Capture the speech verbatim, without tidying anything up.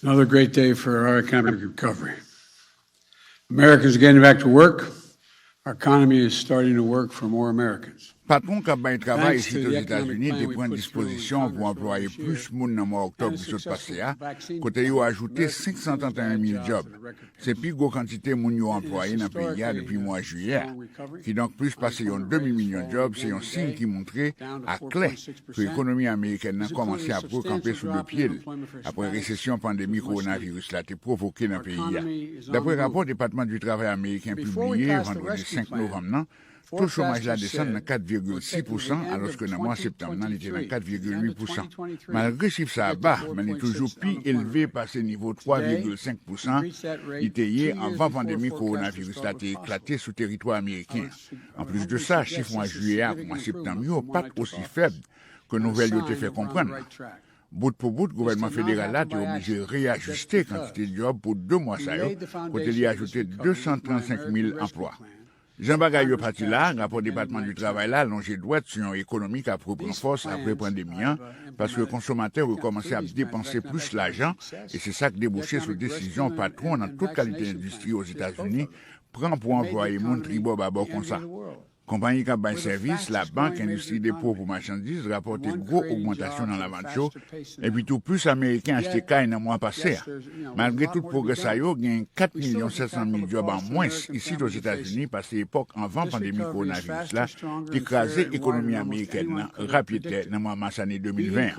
Another great day for our economic recovery. Americans are getting back to work. Our economy is starting to work for more Americans. Patwon k ap bay travay isit Ozetazini te pran dispozisyon pou anplwaye plis moun nan mwa òktòb ki sot pase a, kote yo ajoute senk san trannteyen mil djòb. Se pi gwo kantite moun yo anplwaye nan peyi a depi mwa jiyè a. Kidonk, plis pase yon demi milyon djòb se yon siy ki montre aklè ke ekonomi amerikèn nan kòmanse ap rekanpe sou de pye l, apre resesyon pandemi kowonaviris la te pwovoke nan peyi a. Dapre rapò Depatman di Travay ameriken pibliye vandredi senk novanm nan, to chomaj la desann nan kat vigil sis pousan, alòske nan mwa septanm nan li te nan kat vigil uit pousan. Malgre chif sa a ba, men li toujou pi elve pase nivo twa vigil senk pousan li te ye anvan pandemi kowonaviris la te eklate sou teritwa ameriken an. Anplis de sa, chif mwa jiyè a ak mwa septanm yo pa t osi fèb ke nouvèl yo te fè konprann. Bout pou bout, gouvènman federal la te oblije reyajiste kantite djòb pou de mwa sa yo, kote li ajoute de san trannsenk mil anplwa. Jan bagay yo pati la, rapò Depatman di Travay la lonje dwèt sou yon ekonomi k ap repran fòs apre pandemi an, paske konsomatè yo rekòmanse ap depanse plis lajan, e se sa k debouche sou desizyon patwon nan tout kalite endistri Ozetazini pran pou anplwaye moun tribò babò konsa. Konpayi k ap bay sèvis, labank, endistri depo pou machandiz rapòte gwo ogmantasyon nan lavant yo, epi tou plis Ameriken achte kay nan mwa pase a. Malgre tout pwogrè sa yo, gen kat milyon sèt san mil djòb an mwens isit Ozetazini pase epòk anvan pandemi kowonaviris la te kraze ekonomi amerikèn nan rapyetè nan mwa mas ane de mil ven an.